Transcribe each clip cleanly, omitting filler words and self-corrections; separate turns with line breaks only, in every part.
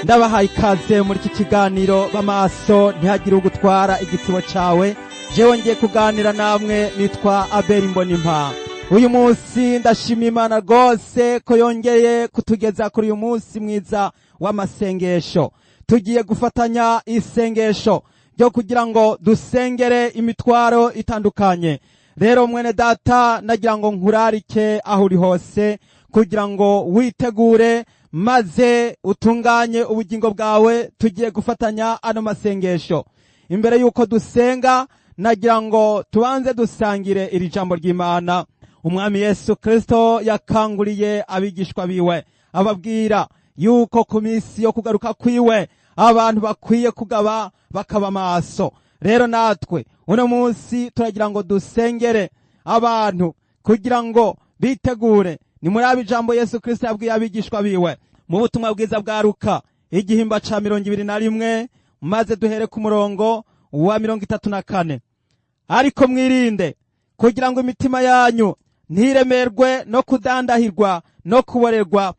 Ndabahaye ikaze muri iki kiganiro b'amaso ntihagire ugutwara igitsibo cawe. Jewe ngiye kuganira namwe nitwa Abeli Mbonimpa. Uyu munsi ndashima Imana rwose ko yongeye kutugeza kuri uyu munsi mwiza w'amasengesho. Tugiye gufatanya isengesho ryo kugira ngo dusengere imitwaro itandukanye. Rero mwene data, nagira ngo nkurarike aho uri hose kugira ngo witegure maze utunganye ubugingo bwawe. Tugiye gufatanya ano masengesho. Imbere y'uko dusenga, nagira ngo tubanze dusangire iri jambo ry'Imana. Umwami Yesu Kristo yakanguriye abigishwa biwe, ababwira yuko ku minsi yo kugaruka kwiwe abantu bakwiye kugaba bakaba maso. Rero natwe uno munsi turagira ngo dusengere abantu kugira ngo bitegure. Ni muri aba ijambo Yesu Kristo yabwiye abigishwa biwe mu butumwa bwiza bwa Luka, igihimba ca 21, maze duhere ku murongo wa 34: "Ariko mwirinde kugira ngo imitima yanyu ntiremerwe no kudandahirwa no kuborerwa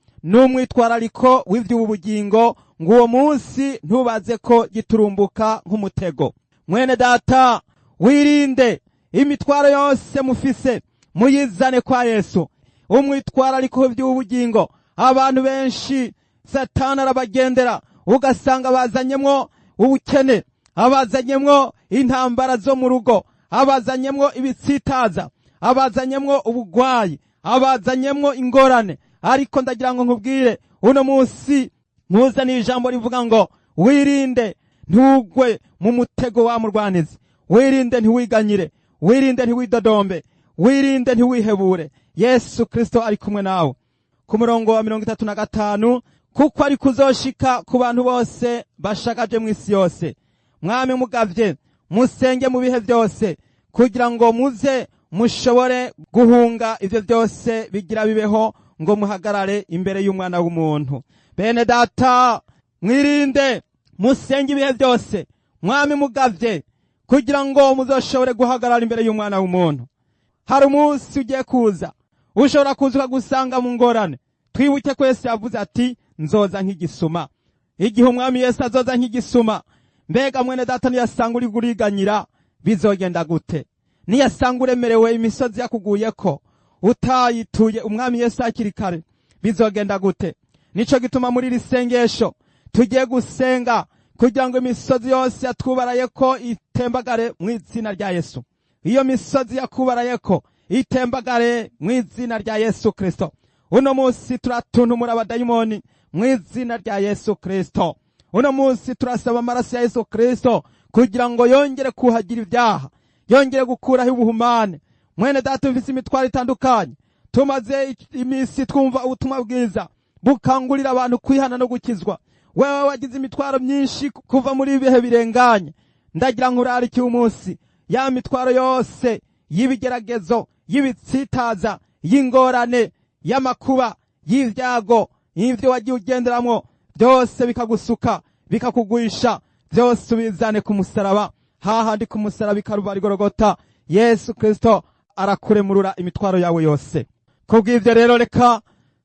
n'umwitwarariko w'ivy'ubu bugingo, ngo uwo munsi ntubaze ko giturumbuka nk'umutego." Mwene data, wirinde. Imitwaro yose mufise muyizane kwa Yesu. Umwitwarariko w'ivy'ubu bugingo, abantu benshi Satani arabagendera, ugasanga bazanyemwo ubukene, abazanyemwo intambara zo mu rugo, abazanyemwo ibitsitaza, abazanyemwo ubugwayi, abazanyemwo ingorane. Ariko ndagira ngo nkubwire uno munsi nkuzaniye ijambo rivuga ngo wirinde ntugwe mu mutego wa murwanizi, wirinde ntiwiganyire, wirinde ntiwidodombe, wirinde ntiwihebure. Yesu Kristo ari kumwe nawe. Ku murongo wa 35: "Kuko ari kuzoshika ku bantu bose bashagaje mu isi yose. Mwami mugavye, musenge mu bihe byose, kugira ngo muze mushobore guhunga ivyo byose bigira bibeho, ngo muhagarare imbere y'Umwana w'umuntu." Bene data, mwirinde, musenge ibihe byose, mwami mugavye, kugira ngo muzoshobore guhagarara imbere y'Umwana w'umuntu. Hari umunsi ugiye kuza, ushobora kuza ukagusanga mu ngorane. Twibuke ko Yesu yavuze ati: "Nzoza nk'igisuma." Igihe Umwami Yesu azoza nk'igisuma, mbega mwene data, niyasanga uri uriganyira bizogenda gute? Niyasanga uremerewe, imisozi yakuguyeko, utayituye Umwami Yesu hakiri kare, bizogenda gute? Nico gituma muri iri sengesho tugiye gusenga kugira ngo imisozi yose yatwubarayeko itembagare mu izina rya Yesu. Iyo misozi yakubarayeko itembagare mu izina rya Yesu Kristo. Uno munsi turatuntumura abadayimoni mu izina rya Yesu Kristo. Uno munsi turasaba amaraso ya Yesu Kristo kugira ngo yongere kuhagira ibyaha, yongere gukuraho ubuhumane. Mwene data ufise imitwaro itandukanye, tumaze iminsi twumva ubutumwa bwiza bukangurira abantu kwihana no gukizwa. Wewe wagize imitwaro myinshi kuva muri ibihe birenganye, ndagira ngo urarike umunsi ya mitwaro yose y'ibigeragezo, y'ibitsitaza, y'ingorane, y'amakuba, y'ibyago, y'ivyo wagiye ugenderamwo byose bikagusuka bikakugwisha, byose ubizane ku musaraba. Hahandi ku musaraba ikaruvari Gorogota, Yesu Kristo arakuremurura imitwaro yawe yose. Kubw'ivyo rero, reka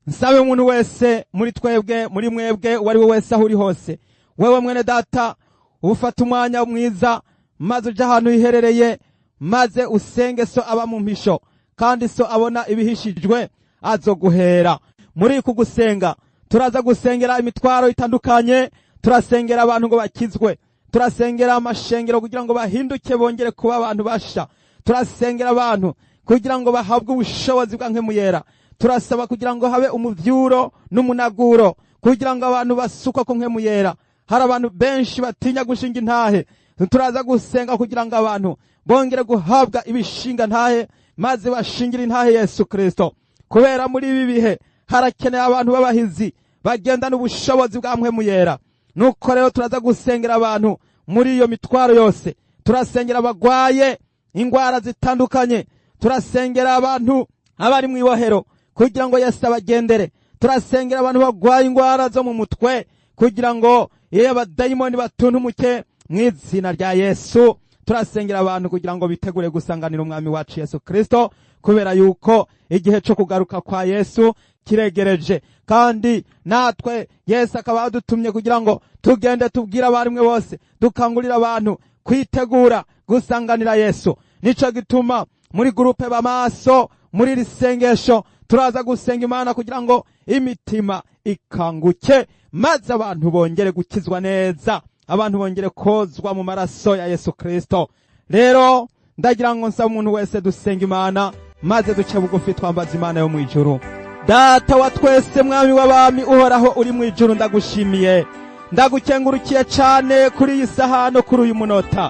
nsabe umuntu wese muri twebwe, muri mwebwe, uwo ari we wese, aho uri hose, wewe mwene data, ufata umwanya mwiza maze uje ahantu hiherereye, maze usenge. So aba mu mpisho, kandi so abona ibihishijwe azoguhera. Muri uku gusenga turaza gusengera imitwaro itandukanye. Turasengera abantu ngo bakizwe, turasengera amashengero kugira ngo bahinduke bongere kuba abantu basha, turasengera abantu kugira ngo bahabwe ubushobozi bwa Mpwemu Yera, turasaba kugira ngo habe umuvyuro n'umunaguro, kugira ngo abantu basukwe ku Mpwemu Yera. Hari abantu benshi batinya gushinga intahe. Turaza gusenga kugira ngo abantu bongere guhabwa ibishinga ntahe, maze bashingire intahe Yesu Kristo, kubera muri ibi bihe harakeneye abantu b'abahizi bagendana ubushobozi bwa Mpwemu Yera. Nuko rero turaza gusengera abantu muri iyo mitwaro yose. Turasengera abagwaye ingwara zitandukanye, turasengera abantu abari mu ibohero kugira ngo Yesu abagendere, turasengera abantu bagwaye ingwara zo mu mutwe kugira ngo iyo abadayimoni batuntumuke mu izina rya Yesu, turasengera abantu kugira ngo bitegure gusanganira Umwami wacu Yesu Kristo. Kubera yuko igihe cyo kugaruka kwa Yesu kiregereje, kandi natwe Yesu akaba yadutumye kugira ngo tugende tubwire abarimwe bose, dukangurira abantu kwitegura gusanganira Yesu. Nico gituma muri groupe Bamaso, muri iri sengesho, turaza gusenga Imana kugira ngo imitima ikanguke, maze abantu bongere gukizwa neza, abantu bongere kozwa mu maraso ya Yesu Kristo. Rero ndagira ngo nsaba umuntu wese dusenga Imana, maze duce bugufi twambaza Imana yo mu ijuru. Data wa twese, Mwami w'abami, uhoraho uri mu ijuru, ndagushimiye, ndagukengurukiye cane kuri iyi saha no kuri uyu munota.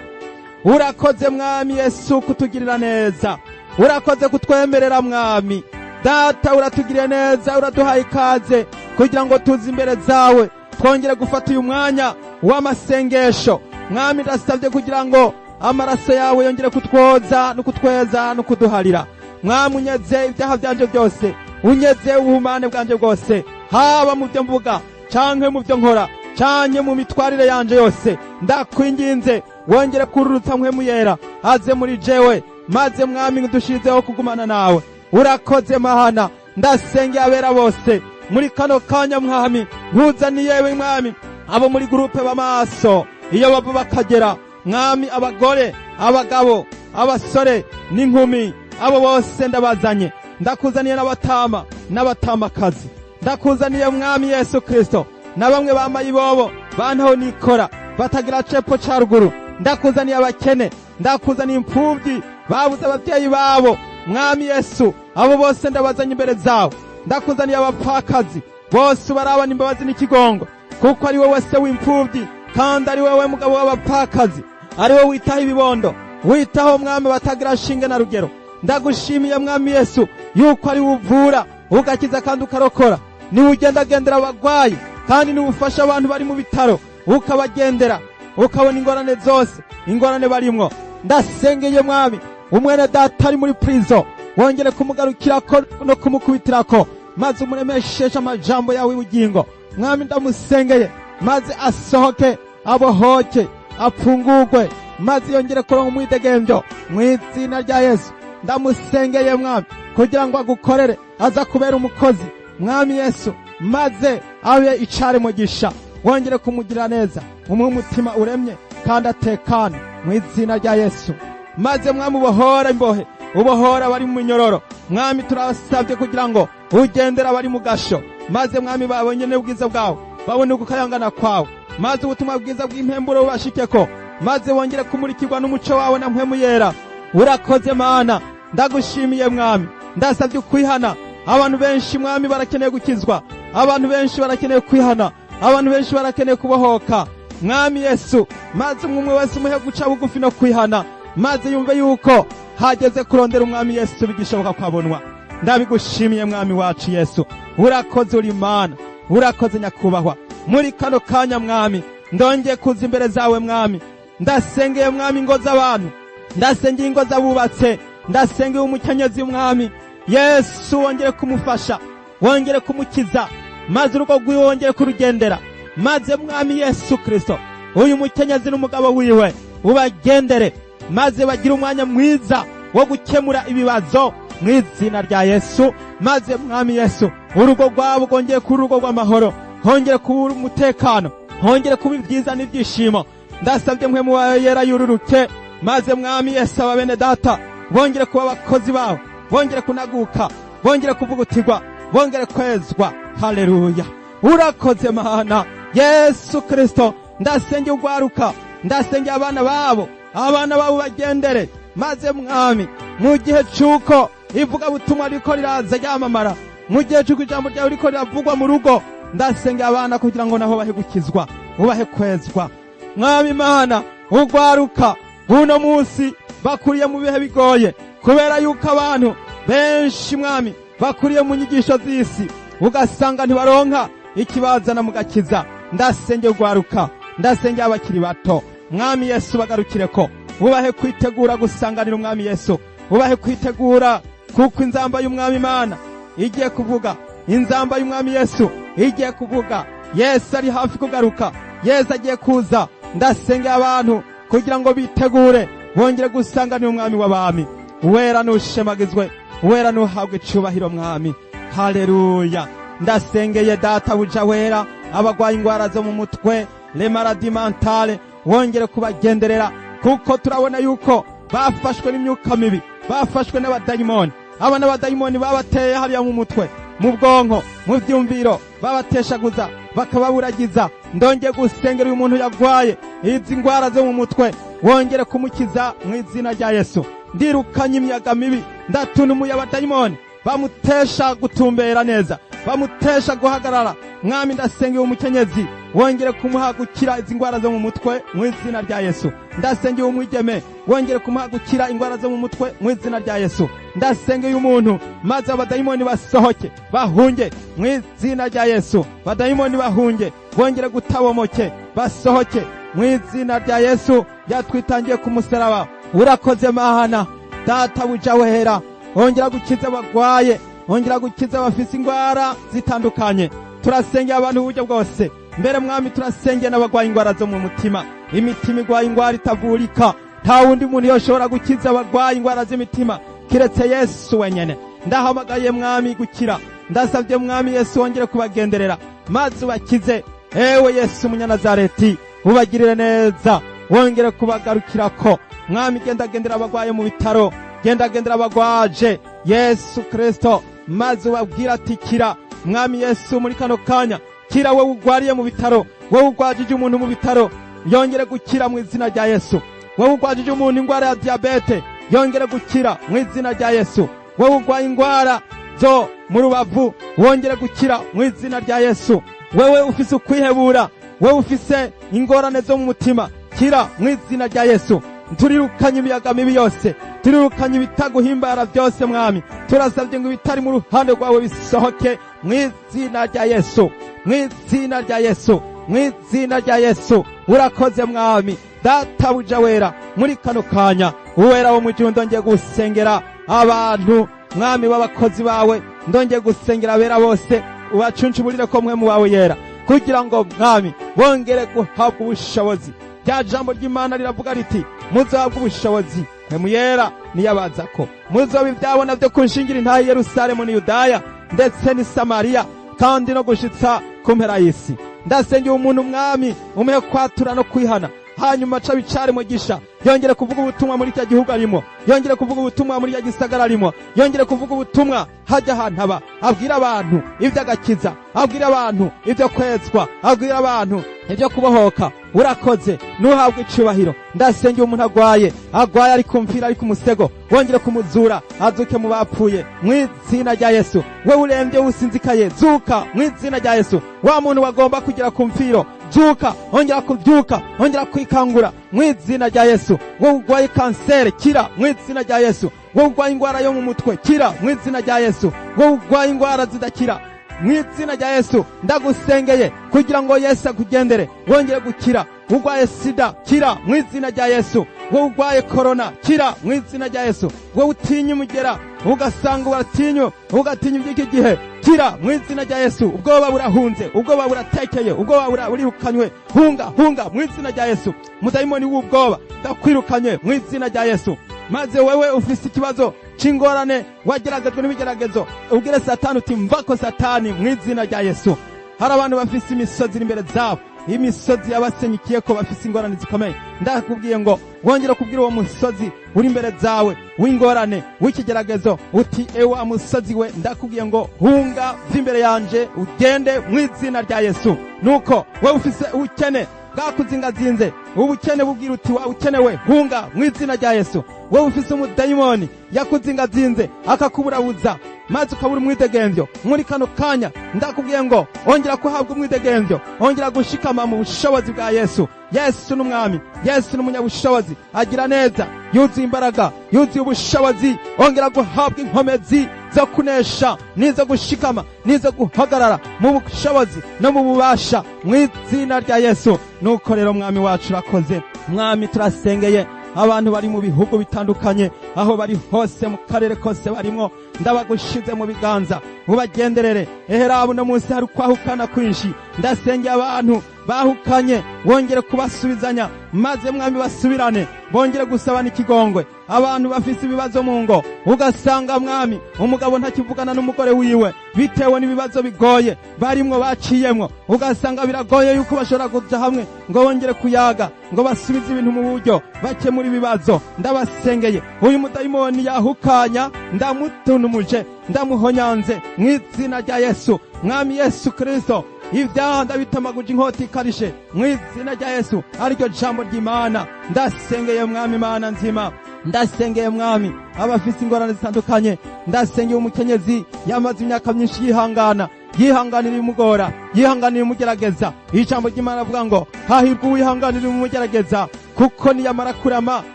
Urakoze Mwami Yesu kutugirira neza, urakoze kutwemerera Mwami Data, uratugiriye neza, uraduhaye ikaze kugira ngo tuze imbere zawe, twongere gufata uyu mwanya w'amasengesho. Mwami, ndasabye kugira ngo amaraso yawe yongere kutwoza no kutweza no kuduharira. Mwami, unyeze ibyaha byanje byose, unyeze ubuhumane bwanje bwose, haba mu byo mvuga canke mu byo nkora canke mu mitwarire yanje yose. Ndakwinginze wongere kururutsa Mpwemu Yera aze muri jewe, maze Mwami dushizeho kugumana nawe. Urakoze Mahana. Ndasengeye abera bose muri kano kanya Mwami, nkuzaniye Mwami abo muri groupe Bamaso iyo bava bakagera, Mwami, abagore, abagabo, abasore n'inkumi, abo bose ndabazanye. Ndakuzaniye n'abatama n'abatamakazi, ndakuzaniye Mwami Yesu Kristo na bamwe bambaye ibobo bantaho nikora batagira cepfo ca ruguru. Ndakuzaniye abakene, ndakuzaniye imfubyi babuze abavyeyi babo. Mwami Yesu, abo bose ndabazanye imbere zawe. Ndakuzaniye abapfakazi bose, barabana imbabazi n'ikigongo, kuko ari wowe se w'imfubyi kandi ari wowe mugabo w'abapfakazi, ari wowe witaho ibibondo, witaho Mwami batagira shinge na rugero. Ndagushimiye Mwami Yesu yuko ari uvura, ugakiza kandi ukarokora. Niwe ugendagendera abagwayi, kandi niwe ufasha abantu bari mu bitaro, ukabagendera, ukabona ingorane zose, ingorane barimwo. Ndasengeye Mwami umwene data ari muri prison, wongere kumugarukirako no kumukubitirako, maze umuremesheshe amajambo yawe y'ubugingo. Mwami, ndamusengeye maze asohoke, abohoke, apfungurwe, maze yongere kuronka umwidegemvyo mu izina rya Yesu. Ndamusengeye Mwami kugira ngo agukorere, aza kubera umukozi Mwami Yesu, maze abe icare mugisha. Wongere kumugirira neza, umuhe umutima uremye kandi atekane mu izina rya Yesu. Maze Mwami ubohora imbohe, ubohora abari mu minyororo. Mwami, turasabye kugira ngo ugendere abari mu gasho, maze Mwami babonye n'ubwiza bwawe, babone ugukayangana kwawe, maze ubutumwa bwiza bw'impemburo bubashikeko, maze wongere kumurikirwa n'umuco wawe na Mpwemu Yera. Urakoze Mana, ndagushimiye Mwami. Ndasabye ukwihana. Abantu benshi Mwami barakeneye gukizwa, abantu benshi barakeneye kwihana, abantu benshi barakeneye kubohoka Mwami Yesu. Maze umwe wese umuhe guca bugufi no kwihana, maze yumve yuko hageze kurondera Umwami Yesu bigishoboka kwabonwa. Ndabigushimiye Mwami wacu Yesu, urakoze, uri Imana, urakoze nyakubahwa. Muri kano kanya Mwami ndongeye kuza imbere zawe Mwami. Ndasengeye Mwami ingo z'abantu, ndasengeye ingo z'abubatse, ndasengeye umukenyezi Mwami Yesu, wongere kumufasha, wongere kumukiza, maze urugo rwiwe wongere kurugendera. Maze Mwami Yesu Kristo, uyu mukenyezi n'umugabo wiwe ubagendere, maze bagire umwanya mwiza wo gukemura ibibazo mu izina rya Yesu. Maze Mwami Yesu, urugo rwabo rwongere kuba urugo rw'amahoro, hongere kuba umutekano, hongere kuba ibyiza n'ibyishimo. Ndasabye Mpwemu wawe Yera yururuke, maze Mwami Yesu aba bene data bongere kuba abakozi bawe, bongere kunaguka, bongere kuvugutirwa, bongere kwezwa. Haleluya, urakoze Mana Yesu Kristo. Ndasengeye ugwaruka, ndasengeye abana babo, abana babo bagendere, maze Mwami mu gihe c'uko ivugabutumwa riko riraza ryamamara, mu gihe c'uko ijambo ryawe riko riravugwa mu rugo, ndasengeye abana kugira ngo naho bahe gukizwa, ubahe kwezwa. Mwami Imana, ugwaruka uno munsi bakuriye mu bihe bigoye, kubera yuko abantu benshi Mwami bakuriye mu nyigisho z'isi, ugasanga ntibaronka ikibazana mu gakiza. Ndasengeye ugwaruka, ndasengeye abakiri bato, Mwami Yesu bagarukireko, ubahe kwitegura gusanganira Umwami Yesu, ubahe kwitegura, kuko inzamba y'Umwami Imana igiye kuvuga, inzamba y'Umwami Yesu igiye kuvuga. Yesu ari hafi kugaruka, Yesu agiye kuza. Ndasengeye abantu kugira ngo bitegure bongere gusanganira Umwami w'abami. Wera nushemagizwe. Wera nuhabwe icubahiro mwami. Haleluya. Ndasengeye data buja wera abagwaye ingwara zo mu mutwe, les maladies mentales, wongere kubagenderera, kuko turabona yuko bafashwe n'imyuka mibi, bafashwe n'abadayimoni. Aba n'abadayimoni babateye hariya mu mutwe, mu bwonko, mu vyumviro, babateshaguza bakababuragiza. Ndongeye gusengera uyu muntu yagwaye izi ngwara zo mu mutwe, wongere kumukiza mu izina rya Yesu. Ndirukanye imiyaga mibi, ndatunumuye abadayimoni bamutesha gutumbera neza, bamutesha guhagarara. Mwami, ndasengeye umukenyezi, wongere kumuha gukira izi ngwara zo mu mutwe mu izina rya Yesu. Ndasengeye umwigeme, wongere kumuha gukira ingwara zo mu mutwe mu izina rya Yesu. Ndasengeye umuntu, maze abadayimoni basohoke bahunge mu izina rya Yesu. Badayimoni bahunge, bongere gutabomoke, basohoke mu izina rya Yesu yatwitangiye ku musaraba. Urakoze mahana data buja wera, wongera gukiza abagwaye, wongera gukiza abafise ingwara zitandukanye. Turasengeye abantu uburyo bwose. Mbere mwami, turasengeye n'abagwaye ingwara zo mu mutima, imitima igwaye ingwara itavurika. Nta wundi muntu yoshobora gukiza abagwaye ingwara z'imitima kiretse Yesu wenyene. Ndahamagaye mwami gukira, ndasabye mwami Yesu wongere kubagenderera maze ubakize. Ewe Yesu Umunyanazareti, ubagirire neza, wongere kubagarukirako. Mwami, gendagendera abagwaye mu bitaro, gendagendera abagwaje Yesu Kristo, maze ubabwire ati kira. Mwami Yesu, muri kano kanya kira wowe ugwariye mu bitaro, wowe ugwajije umuntu mu bitaro, yongere gukira mu izina rya Yesu. Wowe ugwajije umuntu ingwara ya diyabete, yongere gukira mu izina rya Yesu. Wowe ugwaye ingwara zo mu rubavu, wongere gukira mu izina rya Yesu. Wewe ufise ukwihebura, wewe ufise ingorane zo mu mutima, kira mu izina rya Yesu. Turirukanye imiyaga mibi yose, turirukanye ibitaguhimbara byose mwami. Turasabye ngo ibitari mu ruhande rwawe bisohoke mu izina rya Yesu, mu izina rya Yesu, mu izina rya Yesu. Urakoze mwami databuja wera. Muri kano kanya uwera wo mu ijuru, ndongeye gusengera abantu mwami w'abakozi bawe, ndongeye gusengera abera bose, ubacuncuburire ko mwe mu bawe yera, kugira ngo mwami bongere guhabwa ubushobozi. Rya jambo ry'Imana riravuga riti: muzahabwa ubushobozi mwe yera niyabazako, muzoba ibyabona byo kunshingira intahe Yerusalemu ni Yudaya ndetse ni Samariya kandi no gushitsa ku mpera y'isi. Ndasengeye umuntu mwami, umuhe kwatura no kwihana, hanyuma aca bicare mugisha, yongere kuvuga ubutumwa muri icyo gihugu arimo, yongere kuvuga ubutumwa muri icyo gisagara arimo, yongere kuvuga ubutumwa hajya ahantu aba, abwira abantu iby'agakiza, abwira abantu ibyo kwezwa, abwira abantu ibyo kubohoka. Urakoze, nuhabwe icubahiro. Ndasengeye umuntu agwaye, agwaye ari kumvira, ari ku musego, wongere kumuzura azuke mu bapfuye mu izina rya Yesu. We urembye, usinzikaye, zuka mu izina rya Yesu. Wa muntu wagomba kugera ku mfiro, zuka, ongera kubyuka, ongera kwikangura mu izina rya Yesu. Wowe urwaye kanseri, kira mu izina rya Yesu. Wowe urwaye ingwara yo mu mutwe, kira mu izina rya Yesu. Wowe urwaye ingwara zidakira, mu izina rya Yesu ndagusengeye kugira ngo Yesu akugendere, wongere gukira. Urwaye sida, kira mu izina rya Yesu. Wowe urwaye korona, kira mu izina rya Yesu. Wowe utinya umugera, ugasanga uratinywe, ugatinya iby'iki gihe, kira mu izina rya Yesu. Ubwoba burahunze, ubwoba buratekeye, ubwoba burirukanywe. Hunga, hunga mu izina rya Yesu. Mudayimoni w'ubwoba, ndakwirukanye mu izina rya Yesu. Maze wewe ufise ikibazo c'ingorane, wageragejwe n'ibigeragezo, ubwire Satani uti: mvako Satani, mu izina rya Yesu. Hari abantu bafise imisozi iri imbere zabo, imisozi yabasenyikiye ko bafise ingorane zikomeye. Ndakubwiye ngo wongere kubwira uwo musozi uri imbere zawe w'ingorane, w'ikigeragezo, uti: ewa musozi we, ndakubwiye ngo hunga imbere yanje, ugende mu izina rya Yesu. Nuko wewe ufise ubukene bwakuzingazinze, ubukene, bubwira uti: wa ukenewe, hunga mu izina rya Yesu. Wowe ufise umudayimoni yakuzingazinze akakuburabuza maze ukabura umwidegemvyo, muri kano kanya ndakubwiye ngo ongera kuhabwa umwidegemvyo, ongera gushikama mu bushobozi bwa Yesu. Yesu n'umwami, Yesu n'umunyabushobozi, agira neza, yuzuye imbaraga, yuzuye ubushobozi. Ongera guhabwa inkomezi zo kunesha n'izo gushikama n'izo guhagarara mu bushobozi no mu bubasha mu izina rya Yesu. Nuko rero mwami wacu, urakoze mwami. Turasengeye abantu bari mu bihugu bitandukanye, aho bari hose, mu karere kose barimwo, ndabagushize mu biganza, ubagenderere. Eherabo no munsi hari ukwahukana kwinshi. Ndasengeye abantu bahukanye, wongere kubasubizanya. Maze mwami basubirane, bongere gusabana ikigongwe. Abantu bafise ibibazo mu ngo, ugasanga mwami umugabo ntakivugana n'umugore wiwe bitewe n'ibibazo bigoye barimwo baciyemwo, ugasanga biragoye yuko bashobora kuja hamwe ngo bongere kuyaga, ngo basubize ibintu mu buryo, bakemura ibibazo. Ndabasengeye, uyu mudayimoni yahukanya ndamutunumuje, ndamuhonyanze mu izina rya Yesu. Mwami Yesu Kristo, ibyaha ndabitamaguje inkota ikarishe mu izina rya Yesu, ariryo jambo ry'Imana. Ndasengeye mwami Imana nzima, ndasengeye mwami abafise ingorane zitandukanye. Ndasengeye umukenyezi yamaze imyaka myinshi yihangana, yihanganira ibimugora, yihanganira ibimugerageza. Ijambo ry'Imana avuga ngo hahirwa uwihanganira ibimugerageza, kuko niyamara kurama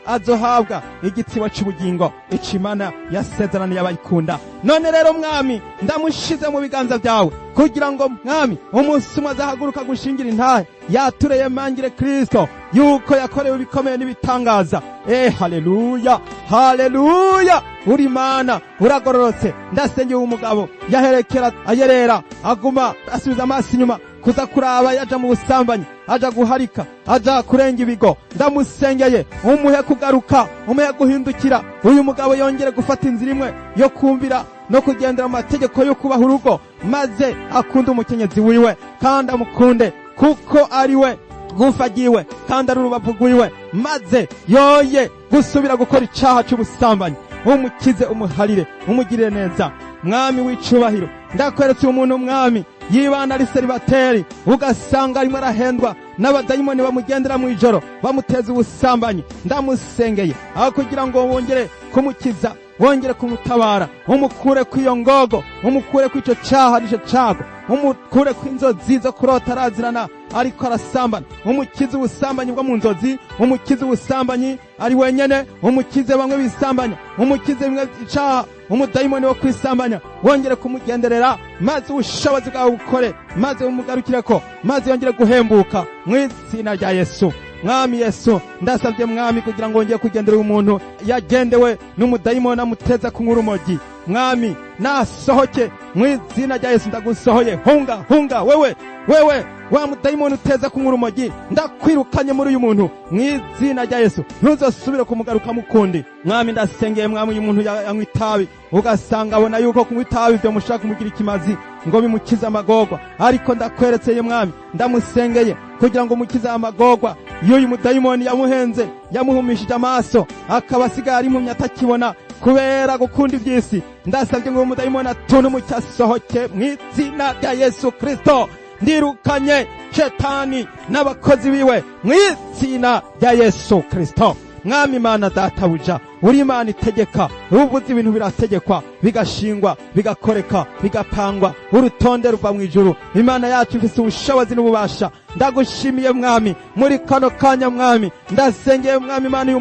azohabwa igitsibo c'ubugingo, ico Imana yasezeraniye abayikunda. None rero mwami, ndamushize mu biganza byawe, kugira ngo mwami umunsi umwe azahaguruka gushingira intahe, yatureye mangire Kristo yuko yakorewe ibikomeye n'ibitangaza. Haleluya, haleluya! Uri Imana, uragororotse. Ndasengeye umugabo yaherekera ayerera, aguma asubiza amaso inyuma kuza kuraba, yaja mu busambanyi, aja guharika, aja kurenga ibigo. Ndamusengeye, umuhe kugaruka, umuhe guhindukira. Uyu mugabo yongere gufata inzira imwe yo kumvira no kugendera mu mategeko yo kubaha urugo, maze akunde umukenyezi wiwe kandi amukunde kuko ari we gufa ryiwe kandi ari urubavu rwiwe, maze yoye gusubira gukora icaha c'ubusambanyi. Umukize, umuharire, umugirire neza. Mwami w'icubahiro, ndakweretse umuntu mwami yibana ari seribateri, ugasanga arimo arahendwa n'abadayimoni bamugendera mu ijoro bamuteza ubusambanyi. Ndamusengeye aho kugira ngo wongere kumukiza, wongere kumutabara, umukure kw'iyo ngogo, umukure kw'ico caha n'ico cago, umukure kw'inzozi zo kurota arazirana ariko arasambana, umukize ubusambanyi bwo mu nzozi, umukize ubusambanyi ari wenyene, umukize bamwe bisambanya, umukize bimwe icaha umudayimoni wo kwisambanya. Wongere kumugenderera, maze ubushobozi bwawe bukore, maze bumugarukireko, maze yongere guhembuka mu izina rya Yesu. Mwami Yesu, ndasabye mwami kugira ngo wongere kugendera umuntu yagendewe n'umudayimoni amuteza kunywa urumogi. Mwami nasohoke mu izina rya Yesu. Ndagusohoye, hunga, hunga wewe, wewe wa mudayimoni uteza kunywa urumogi, ndakwirukanye muri uyu muntu mu izina rya Yesu, ntuzosubire kumugaruka mukundi. Mwami ndasengeye mwami uyu muntu yanywa itabi, ugasanga abona yuko kunywa itabi byo mushaka kumugira ikimazi ngo bimukize amagorwa, ariko ndakweretseye mwami, ndamusengeye kugira ngo umukize amagorwa y'uyu mudayimoni yamuhenze, yamuhumishije amaso, akaba asigaye ari impumyi atakibona kubera gukunda iby'isi. Ndasabye ngo umudayimoni atunumuke asohoke mu izina rya Yesu Kristo. Ndirukanye shetani n'abakozi biwe mu izina rya Yesu Kristo. Mwami Imana databuja, uri Imana itegeka, ubuze ibintu birategekwa, bigashingwa, bigakoreka, bigapangwa, urutonde ruva mu ijuru. Imana yacu ifise ubushobozi n'ububasha. Ndagushimiye mwami muri kano kanya. Mwami ndasengeye mwami Imana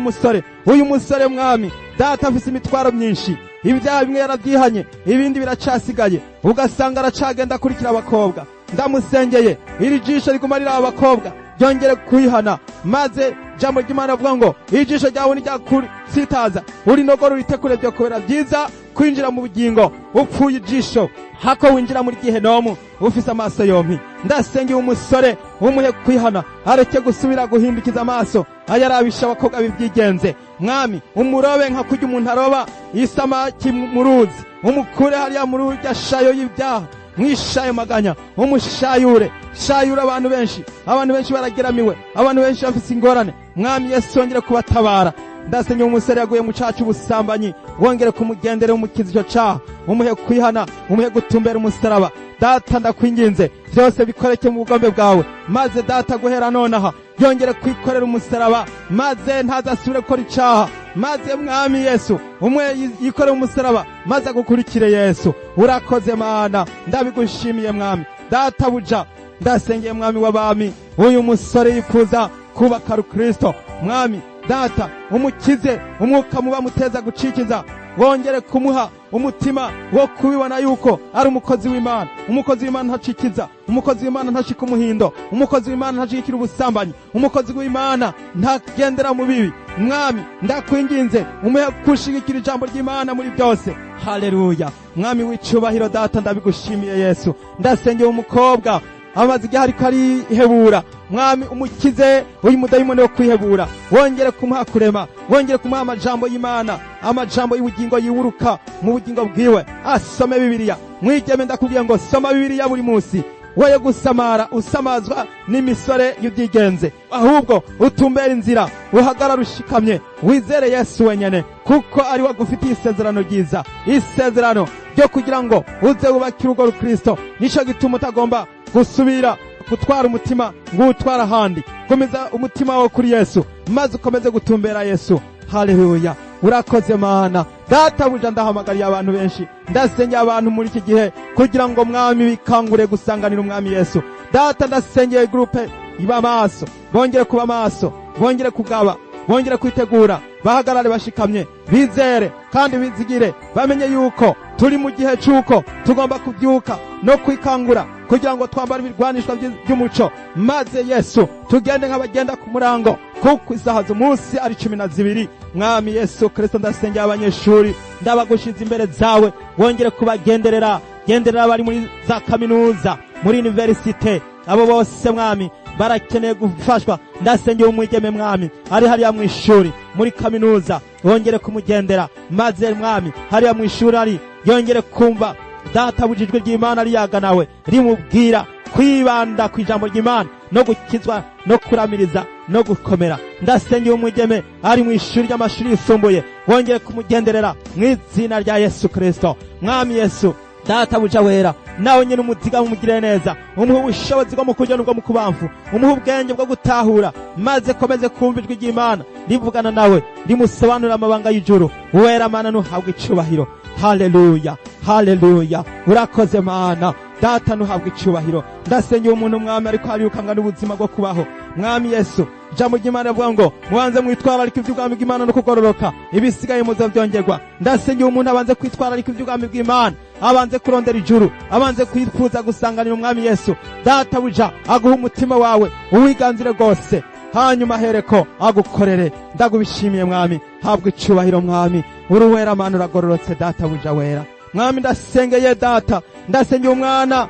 uyu musore mwami data afise imitwaro myinshi, ibyaha bimwe yarabyihanye, ibindi biracasigaye, ugasanga aracagenda akurikira abakobwa. Ndamusengeye iri jisho riguma riri abakobwa ryongere kwihana, maze jambo ry'Imana avuga ngo ijisho ryawe niryakutsitaza urinogora uritekure, byo kubera byiza kwinjira mu bugingo upfuye ijisho hako winjira muri gihenomu ufise amaso yompi. Ndasengeye umusore, umuhe kwihana, areke gusubira guhindukiza amaso ayarabisha abakobwa bibyigenze. Mwami umurobe nka kurya umuntu aroba isamaki mu ruzi, umukure hariya muri urya shayo y'ibyaha, mwishayo maganya, umushayure, shayure abantu benshi. Abantu benshi barageramiwe, abantu benshi bafise ingorane. Mwami Yesu wongere kubatabara. Ndasengeye umusore yaguye mu caha c'ubusambanyi, wongere kumugendera, umukiza ico caha, umuhe kwihana, umuhe gutumbera umusaraba. Data ndakwinginze, byose bikoreke mu bugombe bwawe, maze data guhera nonaha yongere kwikorera umusaraba, maze ntazasubire gukora icaha. Maze mwami Yesu umwe yikorera umusaraba, maze agukurikire. Yesu urakoze Mana, ndabigushimiye mwami databuja. Ndasengeye mwami w'abami uyu musore yifuza kubaka Rukristo. Mwami data umukize umwuka muba muteza gucikiza, wongere kumuha umutima wo kubibona yuko ari umukozi w'Imana. Umukozi w'Imana ntacikiza, umukozi w'Imana ntashika umuhindo, umukozi w'Imana ntashigikira ubusambanyi, umukozi w'Imana ntagendera mu bibi. Mwami ndakwinginze umuhe gushigikira ijambo ry'Imana muri byose. Haleluya! Mwami w'icubahiro data, ndabigushimiye Yesu. Ndasengeye umukobwa Amaze igihe ariko arihebura. Mwami, umukize uyu mudayimoni wo kwihebura, wongere kumuha kurema, wongere kumuha amajambo y'Imana, amajambo y'ubugingo yiwuruka mu bugingo bwiwe. Asome Bibiliya. Mwigeme, ndakubwiye ngo soma Bibiliya buri munsi, woye gusamara usamazwa n'imisore y'ubyigenze, ahubwo utumbera inzira, uhagarara ushikamye, wizere Yesu wenyene, kuko ari we agufitiye isezerano ryiza, isezerano ryo kugira ngo uze wubake urugo rukristo. Nico gituma utagomba gusubira gutwara umutima ngo uwutware ahandi. Komeza umutima wawe kuri Yesu, maze ukomeze gutumbera Yesu. Haleluya, urakoze Mana. Databuja, ndahamagariye abantu benshi, ndasengeye abantu muri iki gihe kugira ngo, Mwami, bikangure gusanganira umwami Yesu. Data, ndasengeye groupe iba amaso, bongere kuba amaso, bongere kugaba, bongere kwitegura, bahagarare bashikamye, bizere kandi bizigire, bamenye yuko turi mu gihe c'uko tugomba kubyuka no kwikangura kugira ngo twambare ibirwanishwa by'umuco, maze Yesu tugende nk'abagenda ku murango, kuko isaha z'umunsi ari 12. Mwami Yesu Kristo, ndasengera abanyeshuri, ndabagushize imbere zawe, wongere kubagenderera. Genderera abari muri za kaminuza, muri université, abo bose, Mwami, barakeneye gufashwa. Ndasengera umwigeme, Mwami, ari hariya mu ishuri, muri kaminuza, wongere kumugendera, maze, Mwami, hariya mu ishuri ari yongere kumva, Data, ijwi ry'Imana riyaga nawe, rimubwira kwibanda ku ijambo ry'Imana no gukizwa no kuramiriza no gukomera. Ndasengera umwigeme ari mu ishuri ry'amashuri yisumbuye, wongere kumugenderera mu izina rya Yesu Kristo. Mwami Yesu, Databuja wera, nawe nyine umuziga mumugirire neza, umuhe ubushobozi bwo mu kurya n'ubwo mu kubamfu, umuhe ubwenge bwo gutahura, maze komeze kumva ijwi ry'Imana rivugana nawe, rimusobanurira amabanga y'ijuru. Wera Mana, nuhabwe icubahiro. Haleluya, haleluya, urakoze Mana. Data, nuhabwe icubahiro. Ndasengera umuntu, Mwami, ariko arirukanga n'ubuzima bwo kubaho. Mwami Yesu, ijambo ry'Imana rivuga ngo mubanze mwitwararika iby'ubwami bw'Imana no kugororoka, ibisigaye muzabyongerwa. Ndasengera umuntu abanze kwitwararika iby'ubwami bw'Imana, abanze kurondera ijuru, abanze kwifuza gusanganira umwami Yesu. Databuja aguha umutima wawe, uwiganzire rwose, hanyuma ahereko agukorere. Ndagubishimiye, Mwami, habwa icubahiro. Mwami, uruwera Mana, uragororotse, Databuja wera. Mwami, ndasengeye, Data, ndasengeye umwana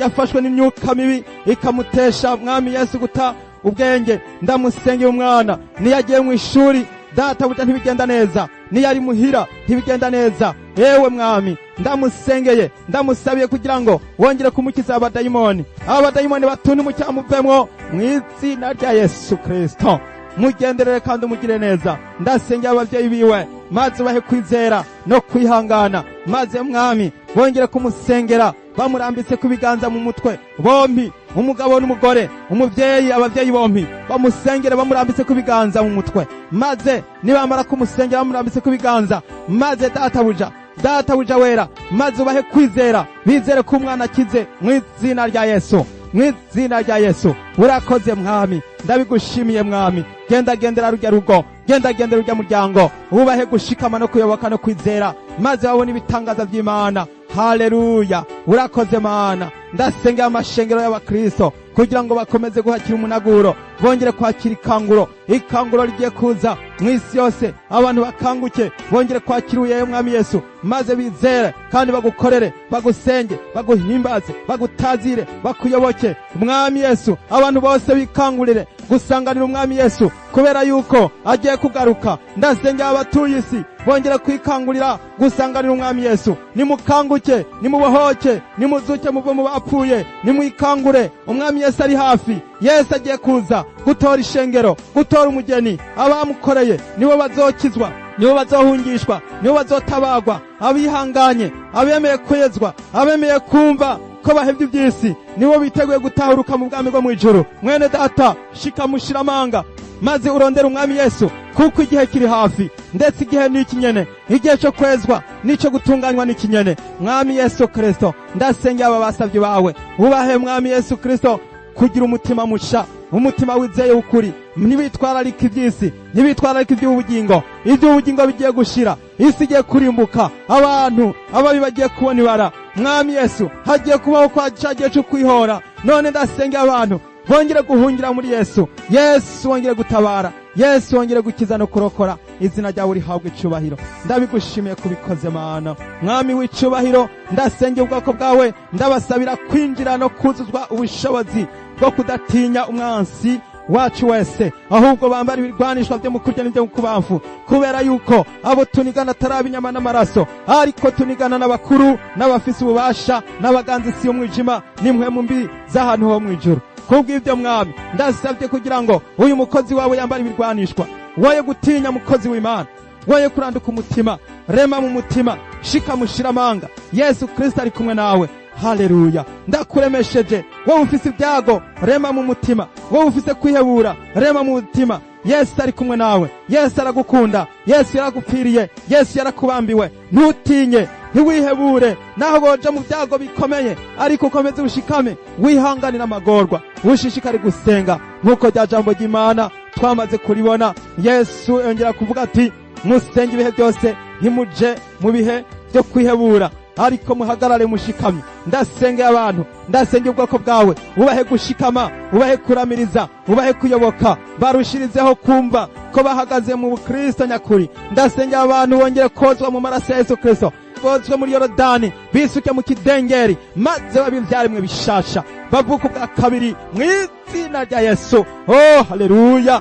yafashwe n'imyuka mibi ikamutesha, Mwami Yesu, guta ubwenge. Ndamusengeye umwana, niyo agiye mu ishuri, Databuja, ntibigenda neza, niyo ari muhira ntibigenda neza. Yewe Mwami, ndamusengeye, ndamusabiye kugira ngo wongere kumukiza abadayimoni, abadayimoni batunda umucyamuvemwo mu izina rya Yesu Kristo. Mugenderere kandi umugire neza. Ndasengera ababyeyi biwe, maze ubahe kwizera no kwihangana, maze, Mwami, bongere kumusengera bamurambitse ku biganza mu mutwe bombi, umugabo n'umugore, umubyeyi, ababyeyi bombi bamusengere bamurambitse ku biganza mu mutwe, maze nibamara kumusengera bamurambitse ku biganza, maze Databuja, Databuja wera, maze ubahe kwizera, bizere ko umwana akize mu izina rya Yesu, mu izina rya Yesu. Urakoze, Mwami, ndabigushimiye. Mwami, genda gendera rujya rugo, genda gendera rujya muryango, ubahe gushikama no kuyoboka no kwizera, maze babone ibitangaza by'Imana. Haleluya, urakoze Mana. Ndasengera amashengero y'abakristo kugira ngo bakomeze guhakira umunaguro, bongere kwakira ikanguro, ikanguro rigiye kuza mu isi yose. Abantu bakanguke, bongere kwakira uyeyo Mwami Yesu, maze bizere kandi bagukorere, bagusenge, baguhimbaze, bagutazire, bakuyoboke. Mwami Yesu, abantu bose bikangurire gusanganira umwami Yesu, kubera yuko agiye kugaruka. Ndasengera abatuye isi bongere kwikangurira gusanganira umwami Yesu. Nimukanguke, nimubohoke, nimuzuke muve mu bapfuye, nimwikangure, umwami Yesu ari hafi. Yesu agiye kuza gutora ishengero, gutora umugeni. Abamukoreye nibo bazokizwa, nibo bazohungishwa, nibo bazotabagwa. Abihanganye, abemeye kwezwa, abemeye kumva ko bahevye ivy'isi, nibo biteguye gutahuruka mu bwami bwo mw'ijuru. Mwene Data, shika mushiramanga, maze urondere umwami Yesu, kuko igihe kiri hafi, ndetse igihe ni ikinyene, igihe cyo kwezwa n'ico gutunganywa n'ikinyene. Mwami Yesu Kristo, ndasengera aba basavyi bawe, ubahe, Mwami Yesu Kristo, kugira umutima musha, umutima wizeye ukuri. Ntibitwararika iby'isi, ntibitwararika iby'ubugingo. Iby'ubugingo bigiye gushira, isi igiye kurimbuka, abantu ababi bagiye kubona ibara. Mwami Yesu, hagiye kubaho kwa ca gihe cyo kwihora. None ndasengera abantu bongere guhungira muri Yesu. Yesu, wongere gutabara. Yesu, wongere gukiza no kurokora, izina ryawe rihabwa icubahiro. Ndabigushimiye kubikoze, Mana, Mwami w'icubahiro. Ndasengera ubwoko bwawe, ndabasabira kwinjira no kuzuzwa ubushobozi bwo kudatinya umwansi wacu wese, ahubwo bambara ibirwanishwa byo mu kurya n'ibyo mu kubamfu, kubera yuko abo tunigana atari inyama n'amaraso, ariko tunigana n'abakuru n'abafise ububasha n'abaganza isi y'umwijima n'impwemu mbi z'ahantu ho mu ijuru. Kubw'ibyo, Mwami, ndasabye kugira ngo uyu mukozi wawe yambare ibirwanishwa. Woye gutinya, mukozi w'Imana, woye kuranduka umutima. Rema mu mutima, shika mushiramanga, Yesu Kristo ari kumwe nawe. Haleluya! Ndakuremesheje wowe ufise ibyago, rema mu mutima. Wowe ufise kwihebura, rema mu mutima. Yesu ari kumwe nawe, Yesu aragukunda, Yesu yaragupfiriye, Yesu yarakubambiwe. Ntutinye, ntiwihebure naho boja mu byago bikomeye, ariko ukomeze ushikame, wihanganira amagorwa, ushishikare gusenga nk'uko rya jambo ry'Imana twamaze kuribona. Yesu yongera kuvuga ati: "Musenge ibihe byose, ntimuje mu bihe byo kwihebura, ariko muhagarare mushikamye." Ndasengeye abantu, ndasengeye ubwoko bwawe, ubahe gushikama, ubahe kuramiriza, ubahe kuyoboka, barushirizeho kumva ko bahagaze mu bukristo nyakuri. Ndasengeye abantu bongere kozwa mu maraso ya Yesu Kristo, bozwe muri Yorodani, bisuke mu kidengeri, maze babe ivyaremwe bishasha, bavuka ubwa kabiri mu izina rya Yesu. Oh, haleluya!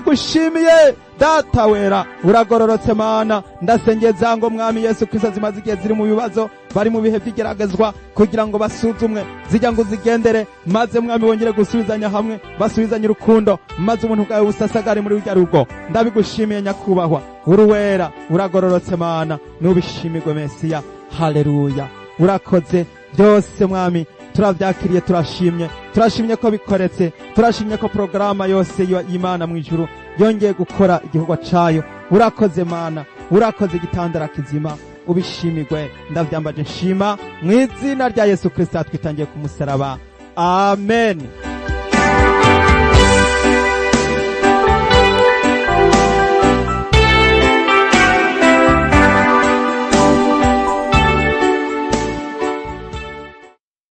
Ndabigushimiye, Data wera, uragororotse, Mana. Ndasengeza ngo, Mwami Yesu Kristo, zimaze igihe ziri mu bibazo, bari mu bihe by'igeragezwa kugira ngo basuzumwe, zijya ngo zigendere, maze, Mwami, wongere gusubizanya hamwe, basubizanye urukundo, maze ubuntu bwawe busasagare muri rurya rugo. Ndabigushimiye, Nyakubahwa, uruwera, uragororotse, Mana, nubishimirwe, Mesiya. Haleluya! Urakoze byose, Mwami, turabyakiriye, turashimye, turashimye ko bikoretse, turashimye ko porogaramu yose y'Imana mu ijuru yongeye gukora igikorwa cayo. Urakoze, Mana, urakoze, igitandara kizima, ubishimirwe. Ndavyambaje nshima mu izina rya Yesu Kristo twitangiye ku musaraba. Amen.